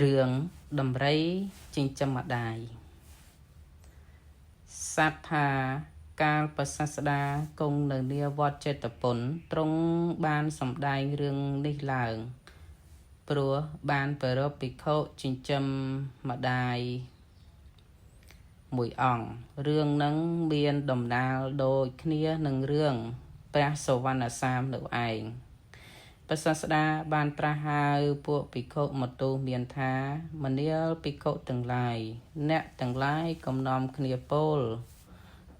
រឿងដំរីចិញ្ចឹមម្ដាយសត្វថាកាលព្រះសាស្តាគង់នៅនាវត្តជេតពនទ្រង់បានសម្ដែងរឿងនេះឡើង ព្រោះបានប្រារព្ធភិក្ខុចិញ្ចឹមម្ដាយមួយអង្គរឿងនឹងមានដំណាលដូចគ្នានឹងរឿងព្រះសុវណ្ណសាមនោះឯងព្រះសាស្តាបានត្រាស់ហៅពួកភិក្ខុមកទូលមានថាមនាលភិក្ខុទាំងឡាយអ្នកទាំងឡាយកុំនាំគ្នាពោល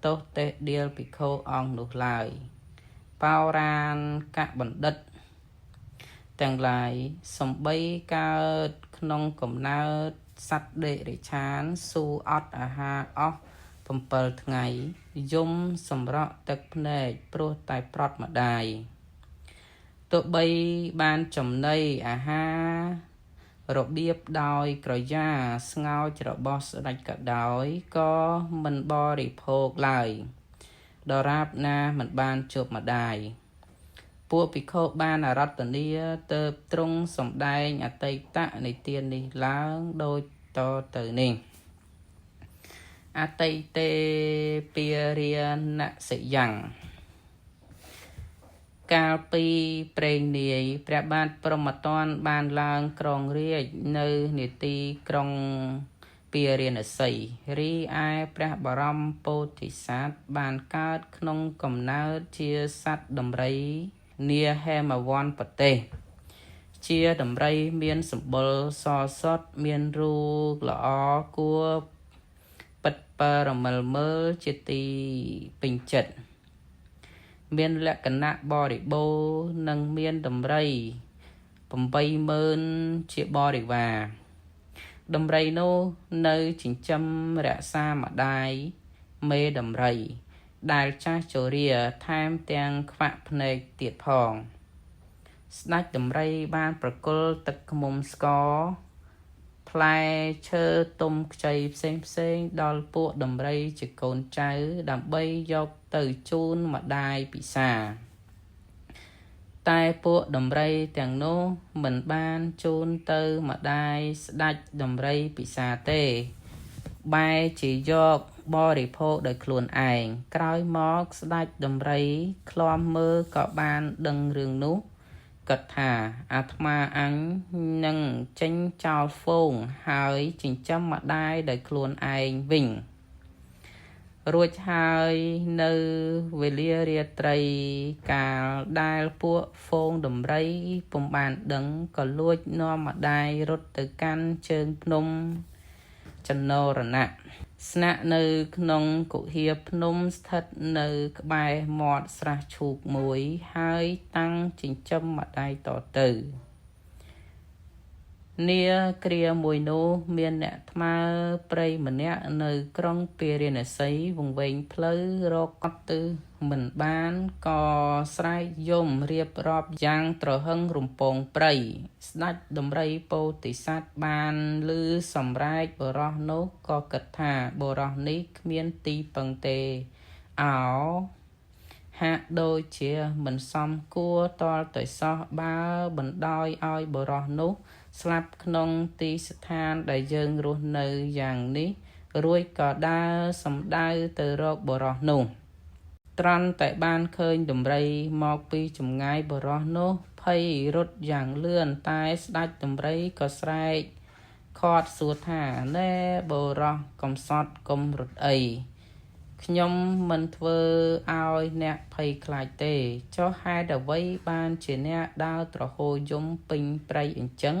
ទោសតិដៀលភិក្ខុអង្គនោះឡើយបោរានកបណ្ឌិតទាំងឡាយសំបីកើតក្នុងកំណើតសត្វតិរច្ឆានស៊ូអត់អាហារអស់7ថ្ងៃយំសម្រក់ទឹកភ្នែកព្រោះតែប្រត់ម្ដាយទោះបីបានចំណីអាហាររបៀបដោយក្រយាស្ងោចរបស់ស្ដេចក៏ដោយក៏មិនបរិភោគឡើយដរាបណាមិនបានជួបម្ដាយពួកភិក្ខុបានអារាធនាទៅទ្រង់សម្ដែងអតីតនិទាននេះឡើងដូចតទៅនេះអតីតេពារាណសិយ៉ាងកាលពីព្រេងនាយព្រះបាទព្រហ្មទណ្ឌបានឡើងគ្រងរាជ្យនៅនីតិក្រុងពារាណសីរីឯព្រះបរមពោធិសត្វបានកើតក្នុងកំណើតជាសត្វដំរីនាហេមវន្តប្រទេសជាដំរីមានសម្បុរសសុទ្ធមានរូបល្អគួរពិតបរមិលមើលជាទីពេញចិត្តមានលក្ខណៈបរិបូរណ៍និងមានដំរី80000ជាបរិវារដំរីនោះនៅចិញ្ចឹមរក្សាម្ដាយមេដំរីដែលចាស់ជរាថែមទាំងខ្វាក់ភ្នែកទៀតផងស្ដេចដំរីបានប្រគល់ទឹកឃ្មុំស្ករផ្លែឈើទុំខ្ចីផ្សេងផ្សេងដល់ពួកដំរីជាកូនចៅដើម្បីយកទៅជូនម្ដាយពិសាតែពួកដំរីទាំងនោះមិនបានជូនទៅម្ដាយស្ដេចដំរីពិសាទេបែរជាយកបរិភោគដោយខ្លួនឯងក្រោយមកស្ដេចដំរីឃ្លាំមើលក៏បានដឹងរឿងនោះគិតថាអាត្មាអញនឹងចេញចោលហ្វូងហើយចិញ្ចឹមម្ដាយដោយខ្លួនឯងវិញរួចហើយនៅវេលារាត្រីកាលដែលពួកហ្វូងដំរីពុំបានដឹងក៏លួចនាំម្ដាយរត់ទៅកាន់ជើងភ្នំចន្ទរណៈស្នាក់នៅក្នុងគុហាភ្នំស្ថិតនៅក្បែរមាត់ស្រះឈូកមួយហើយតាំងចិញ្ចឹមម្ដាយតទៅនាគ្រាមួយនោះមានអ្នកថ្មើរព្រៃម្នាក់នៅក្រុងពារាណសីវង្វេងផ្លូវរកកត់ទិសមិនបានក៏ស្រែកយំរៀបរាប់យ៉ាងទ្រហឹងរំពងព្រៃស្ដេចដំរីពោធិសត្វបានឮសម្រែកបុរសនោះក៏គិតថាបុរសនេះគ្មានទីពឹងទេអោហាក់ដូចជាមិនសមគួរទាល់តែសោះបើបណ្ដោយឲ្យបុរសនោះស្លាប់ក្នុងទីស្ថានដែលយើងរស់នៅយ៉ាងនេះរួចក៏ដើរសំដៅទៅរកបុរសនោះត្រង់តែបានឃើញដំរីមកពីចម្ងាយបុរសនោះភ័យរត់យ៉ាងលឿនតែស្ដេចដំរីក៏ស្រែកខាត់សួរថាណែបុរសកំសត់កុំរត់អីខ្ញុំមិនធ្វើឲ្យអ្នកភ័យខ្លាចទេចុះហេតុអ្វីបានជាអ្នកដើរទ្រហោយំពេញព្រៃអញ្ចឹង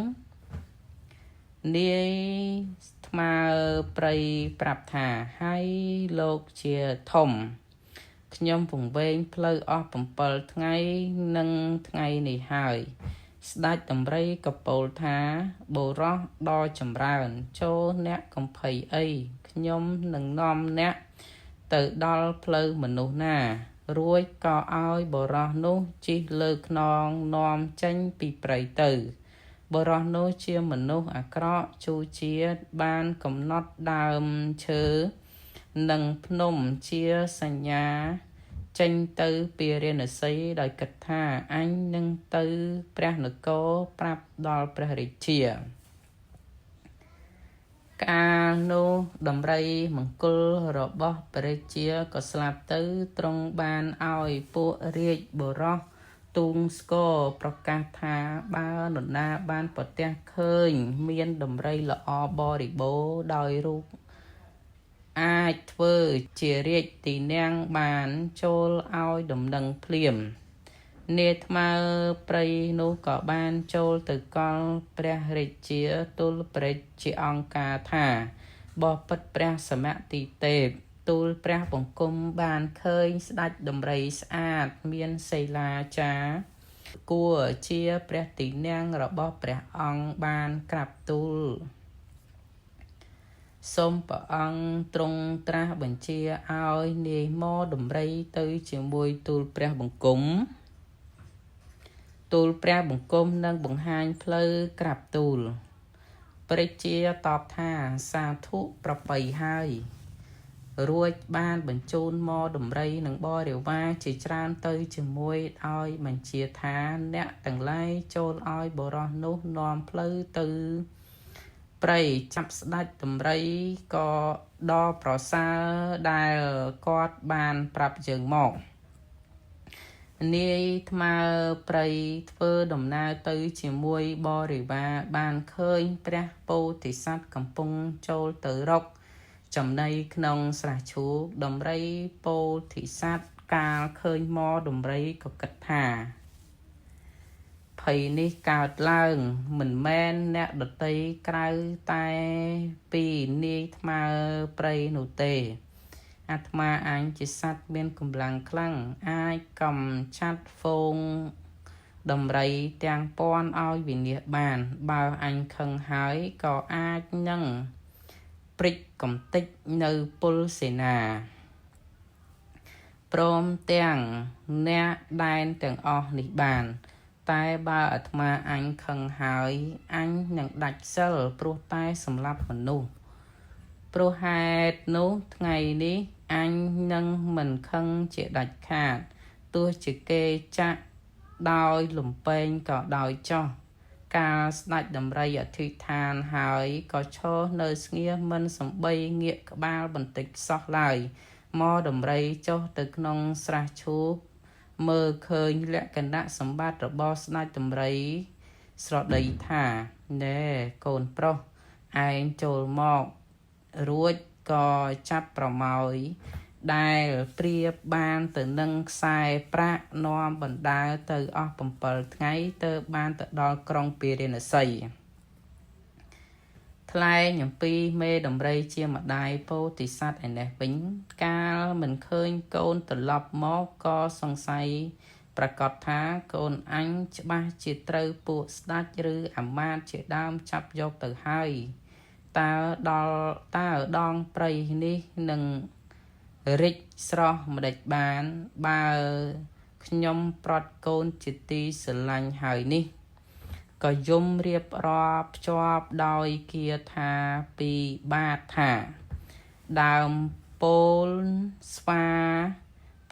នាយថ្មើរព្រៃប្រាប់ថាហើយលោកជាធំខ្ញុំវង្វេងផ្លូវអស់7ថ្ងៃនិងថ្ងៃនេះហើយស្ដេចដំរីក៏ពោលថាបុរសដ៏ចម្រើនចូលអ្នកកំភៃអីខ្ញុំនឹងនាំអ្នកទៅដល់ផ្លូវមនុស្សណារួចក៏ឲ្យបុរសនោះជិះលើខ្នងនាំចេញពីព្រៃទៅបុរសនោះជាមនុស្សអាក្រក់ជូរជាតិបានកំណត់ដើមឈើនិងភ្នំជាសញ្ញាចេញទៅពារាណសីដោយគិតថាអញនឹងទៅព្រះនគរប្រាប់ដល់ព្រះរាជា កាលនោះដំរីមង្គលរបស់ព្រះជាក៏ស្លាប់ទៅទ្រង់បានឲ្យពួករាជបុរសទូងស្គរប្រកាសថាបើនរណាបានប្រទះឃើញមានដំរីល្អបរិបូរណ៍ដោយរូបអាចធ្វើជារាជទីនាំងបានចូលឲ្យដំណឹងភ្លាមនាយថ្មើរព្រៃនោះក៏បានចូលទៅកល់ព្រះរាជាទូលព្រះជាអង្គការថាបបិទ្ធព្រះសមតិទេពទូលព្រះបង្គំបានឃើញស្ដេចដំរីស្អាតមានសីលាចារគួរជាព្រះទីនាំងរបស់ព្រះអង្គបានក្រាបទូលសូមព្រះអង្គទ្រង់ត្រាស់បញ្ជាឲ្យនាយមដំរីទៅជាមួយទូលព្រះបង្គំទូលព្រះបង្គំនឹងបង្ហាញផ្លូវក្រាបទូលព្រះជាតបថាសាធុប្រពៃហើយរួចបានបញ្ជូនមកដំរីនិងបរិវារជាច្រើនទៅជាមួយឲ្យបញ្ជាថាអ្នកទាំងឡាយចូលឲ្យបុរសនោះនាំផ្លូវទៅព្រៃចាប់ស្ដេចដំរីក៏ដ៏ប្រសើរដែលគាត់បានប្រាប់យើងមកនាយថ្មើរព្រៃធ្វើដំណើរទៅជាមួយបរិវារបានឃើញព្រះពោធិសត្វកំពុងចូលទៅរកចំណីក្នុងស្រះឈូកដំរីពោធិសត្វកាលឃើញមកដំរីក៏គិតថាភ័យនេះកើតឡើងមិនមែនអ្នកដតីក្រៅតែពីនាយថ្មើរព្រៃនោះទេអាត្មាអញជាសត្វមានកម្លាំងខ្លាំងអាចកំឆាត់ហ្វូងដំរីទាំងពាន់ឲ្យវិនាសបានបើអញខឹងហើយក៏អាចនឹងព្រិចកំទេចនៅពលសេនាព្រមទាំងអ្នកដែនទាំងអស់នេះបានតែបើអាត្មាអញខឹងហើយអញនឹងដាច់សិលព្រោះតែសម្លាប់មនុស្សព្រោះហេតុនោះថ្ងៃនេះអញនឹងមិនខឹងជាដាច់ខាតទោះជាគេចាក់ដោយលំពែងក៏ដោយចោះកាលស្ដេចដំរីអធិដ្ឋានហើយក៏ឈរនៅស្ងៀមមិនសំបីងាកក្បាលបន្តិចសោះឡើយមកដំរីចុះទៅក្នុងស្រះឈូកមើលឃើញលក្ខណៈសម្បត្តិរបស់ស្ដេចដំរីស្រដីថាណែកូនប្រុសឯងចូលមករួចក៏ចាប់ប្រមោយដែលប្រៀបបានទៅនឹងខ្សែប្រាក់នាំបណ្ដើទៅអស់7ថ្ងៃទៅបានទៅដល់ក្រុងពារាណសីថ្លែងអំពីមេដំរីជាម្ដាយពោធិសត្វឯនេះវិញកាលមិនឃើញកូនត្រឡប់មកក៏សង្ស័យប្រកាសថាកូនអញច្បាស់ជាត្រូវពួកស្ដេចឬអាមាត្យជាដើមចាប់យកទៅហើយតើដល់តើដងព្រៃនេះនឹងរិចស្រស់ម្ដេចបានបើខ្ញុំប្រត់កូនជាទីស្រឡាញ់ហើយនេះក៏យំរៀបរាប់ភ្ជាប់ដោយគាថាពីបាតថាដើមពោលស្វា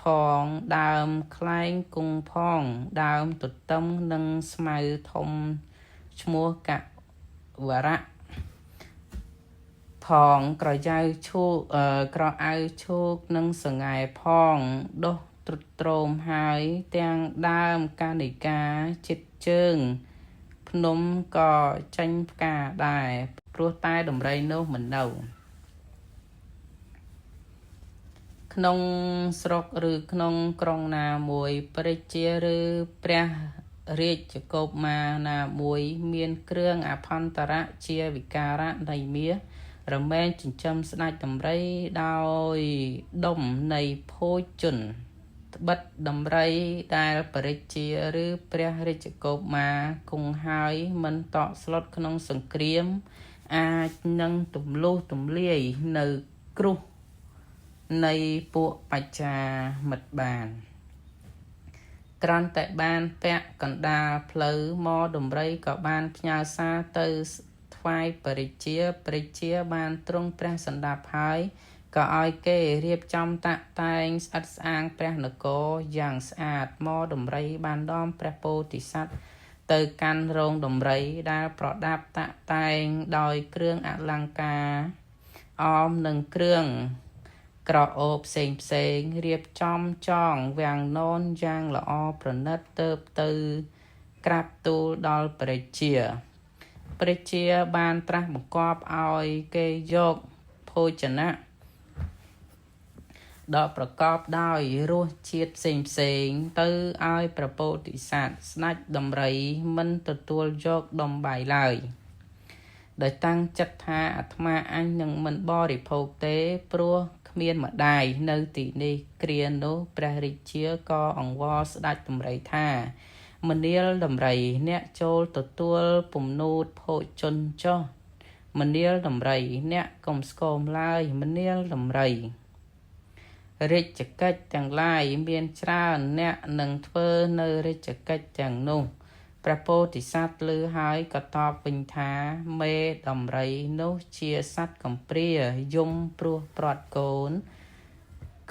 ផងដើមខ្លែងគង់ផងដើមទទឹមនិងស្មៅធំឈ្មោះកវរៈផងក្រយៅឈូកក្រអៅឈូកនិងសង្ហែផងដុះទ្រុឌទ្រោមហើយទាំងដើមកានិកាចិត្តជើងភ្នំក៏ចេញផ្កាដែរព្រោះតែដំរីនោះមិននៅក្នុងស្រុកឬក្នុងក្រុងណាមួយព្រះជាឬព្រះរាជកុមារណាមួយមានគ្រឿងអភន្តរៈជាវិការៈនៃមាសរមែងចិញ្ចឹមស្ដេចដំរីដោយដុំនៃភោជនត្បិតដំរីដែលព្រះជាឬព្រះរាជកុមារគង់ហើយមិនតក់ស្លុតក្នុងសង្គ្រាមអាចនឹងទម្លុះទម្លាយនៅគ្រោះនៃពួកបច្ចាមិត្តបានគ្រាន់តែបានពាក់កណ្ដាលផ្លូវមកដំរីក៏បានផ្ញើសារទៅថ្វាយព្រះជាព្រះជាបានទ្រង់ព្រះសន្តាប់ហើយក៏ឲ្យគេរៀបចំតាក់តែងស្អិតស្អាងព្រះនគរយ៉ាងស្អាតមកដំរីបាននាំព្រះពោធិសត្វ ទៅកាន់រោងដំរីដែលប្រដាប់តាក់តែងដោយគ្រឿងអលង្ការអមនិងគ្រឿងក្រអូបផ្សេងផ្សេងរៀបចំចងវាំងននយ៉ាងល្អប្រណិតទៅទៅក្រាបទូលដល់ព្រះជាព្រះជាបានត្រាស់បង្គាប់ឲ្យគេយកភោជនៈដ៏ប្រកបដោយរសជាតិផ្សេងផ្សេងទៅឲ្យព្រះពោធិសត្វស្ដេចដំរីមិនទទួលយកដុំបាយឡើយដោយតាំងចិត្តថាអាត្មាអញនឹងមិនបរិភោគទេព្រោះគ្មានម្ដាយនៅទីនេះគ្រានោះព្រះរាជាក៏អង្វរស្ដេចដំរីថាមនាលដំរីអ្នកចូលទទួលពំនូតភោជនចុះមនាលដំរីអ្នកកុំស្គមឡើយមនាលដំរីរាជកិច្ចទាំងឡាយមានច្រើនអ្នកនឹងធ្វើនៅរាជកិច្ចទាំងនោះព្រះពោធិសត្វឮហើយក៏តបវិញថាមេដំរីនោះជាសត្វកំព្រាយំព្រោះព្រាត់កូន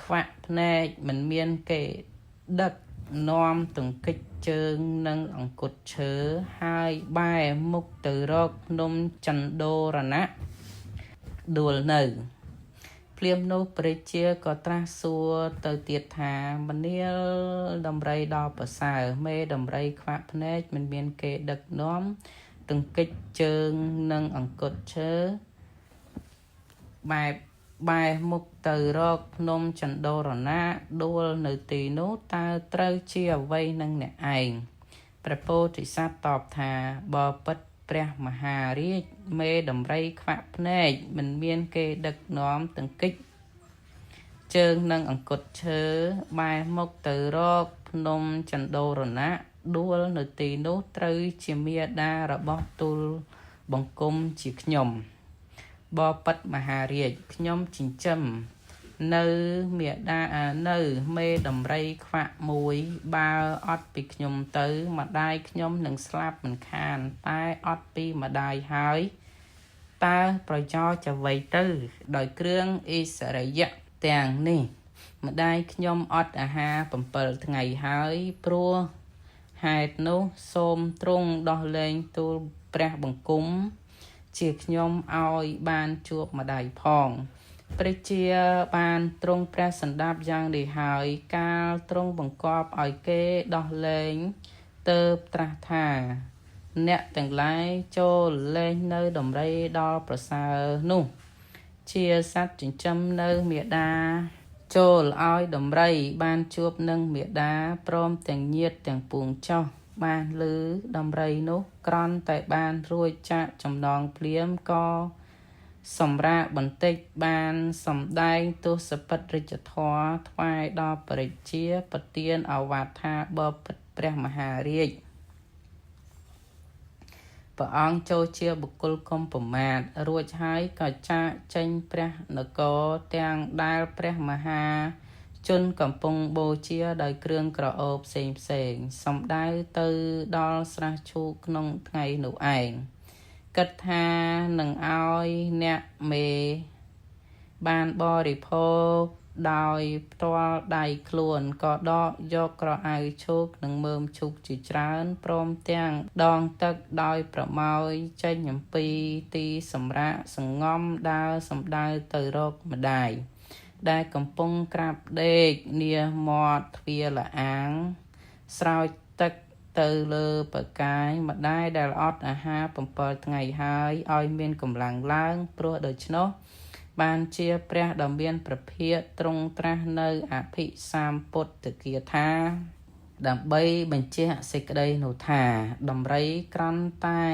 ខ្វាក់ភ្នែកមិនមានគេដឹកនាំទង្គិចជើងនិងអង្គត់ឈើហើយបែរមុខទៅរកភ្នំចន្ទោរណៈដួលនៅភ្លាមនោះព្រះជាក៏ត្រាស់សួរទៅទៀតថាមនាលដំរីដ៏ប្រសើរមេដំរីខ្វាក់ភ្នែកមិនមានគេដឹកនាំទង្គិចជើងនិងអង្គត់ឈើបែបបែរមុខទៅរកភ្នំចន្ទោរណៈដួលនៅទីនោះតើត្រូវជាអ្វីនឹងអ្នកឯងព្រះពោធិសត្វតបថាបពិតព្រះមហារាជមេដំរីខ្វាក់ភ្នែកមិនមានគេដឹកនាំទង្គិចជើងនិងអង្គត់ឈើបែរមុខទៅរកភ្នំចន្ទោរណៈដួលនៅទីនោះត្រូវជាមាតារបស់ទូលបង្គំជាខ្ញុំបពិតមហារាជខ្ញុំចិញ្ចឹមនៅមេដានៅមេដំរីខ្វាក់មួយបើអត់ពីខ្ញុំទៅម្ដាយខ្ញុំនឹងស្លាប់មិនខានតែអត់ពីម្ដាយហើយតើប្រយោជន៍អ្វីទៅដោយគ្រឿងអិសរិយៈទាំងនេះម្ដាយខ្ញុំអត់អាហារ7ថ្ងៃហើយព្រោះហេតុនោះសូមទ្រង់ដោះលែងទូលព្រះបង្គំជាខ្ញុំឲ្យបានជួបម្ដាយផងព្រះជាបានទ្រង់ព្រះសម្ដាប់យ៉ាងនេះហើយកាលទ្រង់បង្គាប់ឲ្យគេដោះលែងទៅត្រាស់ថាអ្នកទាំងឡាយចូលលែងនៅដំរីដល់ប្រសើរនោះជាសត្វចិញ្ចឹមនៅមេដាចូលឲ្យដំរីបានជួបនឹងមេដាព្រមទាំងញាតិទាំងពួងចុះបានឮដំរីនោះក្រន់តែបានរួចចាកចំណងភ្លាមក៏សម្រាកបន្តិចបានសម្ដែងទសពិតរាជធម៌ថ្វាយដល់ព្រះជាប្រទានឱវាទថាបពិតព្រះមហារាជព្រះអង្គចូលជាបុគ្គលកុំប្រមាទរួចហើយក៏ចាកចេញព្រះនគរទាំងដែលព្រះមហាជនកំពុងបូជាដោយគ្រឿងក្រអូបផ្សេងផ្សេងសំដៅទៅដល់ស្រះឈូកក្នុងថ្ងៃនោះឯងគិតថានឹងឲ្យអ្នកមេបានបរិភោគដោយផ្ទាល់ដៃខ្លួនក៏ដកយកក្រអៅឈូកនិងមើមឈូកជាច្រើនព្រមទាំងដងទឹកដោយប្រមោយចេញអំពីទីសម្រាកសងំដើរសំដៅទៅរកម្ដាយដែលកំពុងក្រាបដេកនាមាត់ទ្វារលាអាងស្រោចទឹកទៅលើប្រកាយម្ដាយដែលអត់អាហារ7ថ្ងៃហើយឲ្យមានកម្លាំងឡើងព្រោះដូច្នោះបានជាព្រះដ៏មានព្រះភិក្ខទ្រង់ត្រាស់នៅអភិសម្ពុទ្ធគាថាដើម្បីបញ្ជាក់សេចក្តីនោះថាដំរីក្រន់តែ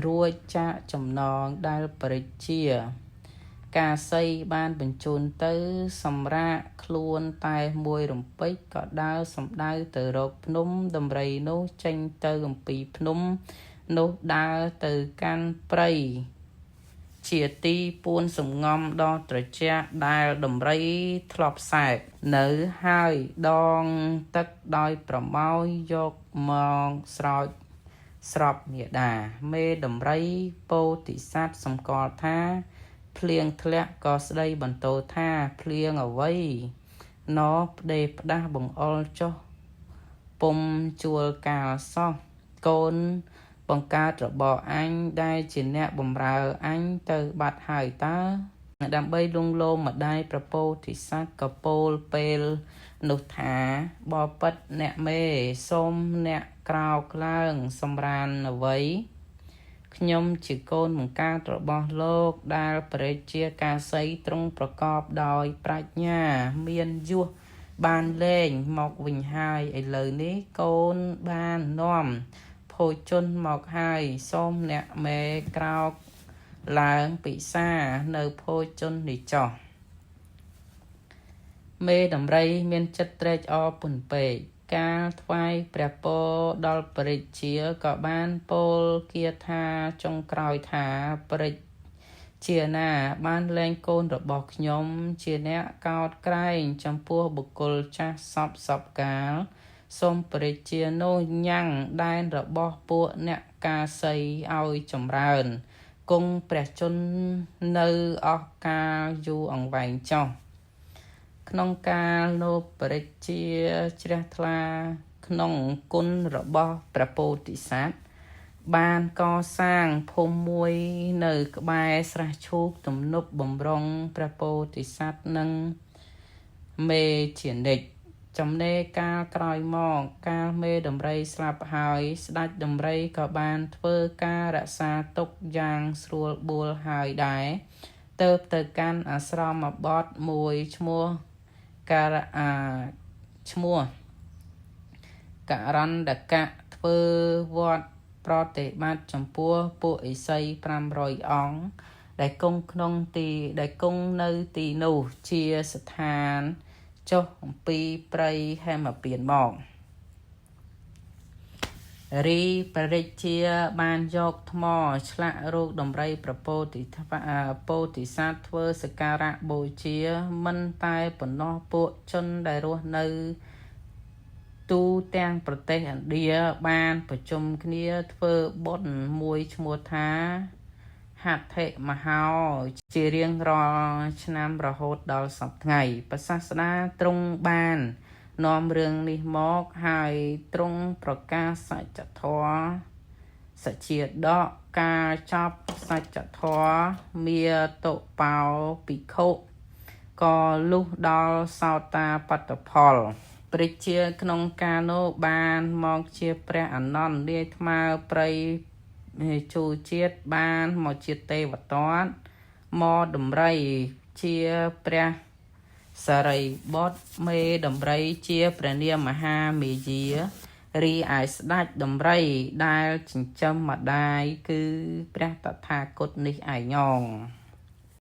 រួចចាកចំណងដែលព្រះជាកាសីបានបញ្ជូនទៅសម្រាកខ្លួនតែមួយរំពេចក៏ដើរសំដៅទៅរកភ្នំដំរីនោះចេញទៅអំពីភ្នំនោះដើរទៅកាន់ព្រៃជាទីពួនសំងំដ៏ត្រជាក់ដែលដំរីធ្លាប់សែបនៅហើយដងទឹកដោយប្រមោយយកមកស្រោចស្រពមេដាមេដំរីពោធិសត្វសម្គាល់ថាភ្លៀងធ្លាក់ក៏ស្ដីបន្ទោថាភ្លៀងអ្វីណផ្ដេផ្ដាស់បង្អុលចុះពុំជួលកាលសោះ កូនបង្កើតរបស់អញដែលជាអ្នកបម្រើអញទៅបាត់ហើយតើដើម្បីលួងលោមម្ដាយព្រះពោធិសត្វក៏ពោលពេលនោះថាបបិទ្ធអ្នកមេសូមអ្នកក្រោកឡើងសម្រានអ្វីខ្ញុំជាកូនបង្កើតរបស់លោកដែលព្រះជាកាសីទ្រង់ប្រកបដោយប្រាជ្ញាមានយោះបានលែងមកវិញហើយឥឡូវនេះកូនបាននាំភោជនមកហើយសូមអ្នកមេក្រោកឡើងពិសានៅភោជននេះចោះមេដំរីមានចិត្តត្រេកអរពន់ពេកកាលថ្វាយព្រះពរដល់ព្រះជាក៏បានពោលគាថាចុងក្រោយថាព្រះជាណាបានលែងកូនរបស់ខ្ញុំជាអ្នកកោតក្រែងចំពោះបុគ្គលចាស់សពសពកាលសូមព្រះជានោះញ៉ាំងដែនរបស់ពួកអ្នកកាសីឲ្យចម្រើនគង់ព្រះជន្មនៅអស់កាលយូរអង្វែងចុះក្នុងកាលនោះព្រះជាជ្រះថ្លាក្នុងគុណរបស់ព្រះពោធិសត្វបានកសាងភូមិមួយនៅក្បែរស្រះឈូកទំនប់បំរុងព្រះពោធិសត្វនិងមេជានិច្ចចំណេកាលក្រោយមកកាលមេដំរីស្លាប់ហើយស្ដេចដំរីក៏បានធ្វើការរក្សាទុកយ៉ាងស្រួលបួលហើយដែរទៅទៅកាន់អាស្រមបទមួយឈ្មោះការអាឈ្មោះករណ្ដកៈធ្វើវត្តប្រតិបត្តិចំពោះពួកឥសី500អង្គដែលគង់ក្នុងទីដែលគង់នៅទីនោះជាស្ថានចុះអំពីព្រៃហេមពៀនមករីព្រះរាជាបានយកថ្មឆ្លាក់រូបដំរីព្រះពោធិពោធិសត្វធ្វើសក្ការៈបូជាមិនតែប៉ុណ្ណោះពួកជនដែលរស់នៅទូទាំងប្រទេសឥណ្ឌាបានប្រជុំគ្នាធ្វើបុណ្យមួយឈ្មោះថាហត្ថិមហោជារៀងរាល់ឆ្នាំរហូតដល់សព្វថ្ងៃព្រះសាស្តាទ្រង់បាននាំរឿងនេះមកហើយទ្រង់ប្រកាសសច្ចធម៌សជាដកការចប់សច្ចធម៌មាតុបោភិក្ខុក៏លុះដល់សោតាបត្តផលព្រះជាក្នុងកាលនោះបានមកជាព្រះអនន្តនាយថ្មើព្រៃជូជាតិបានមកជាទេវទត្តមកដំរីជាព្រះសារីបុត្រមេដំរីជាព្រះនាមមហាមេយារីឯស្ដេចដំរីដែលចិញ្ចឹមម្ដាយគឺព្រះតថាគតនេះឯងង។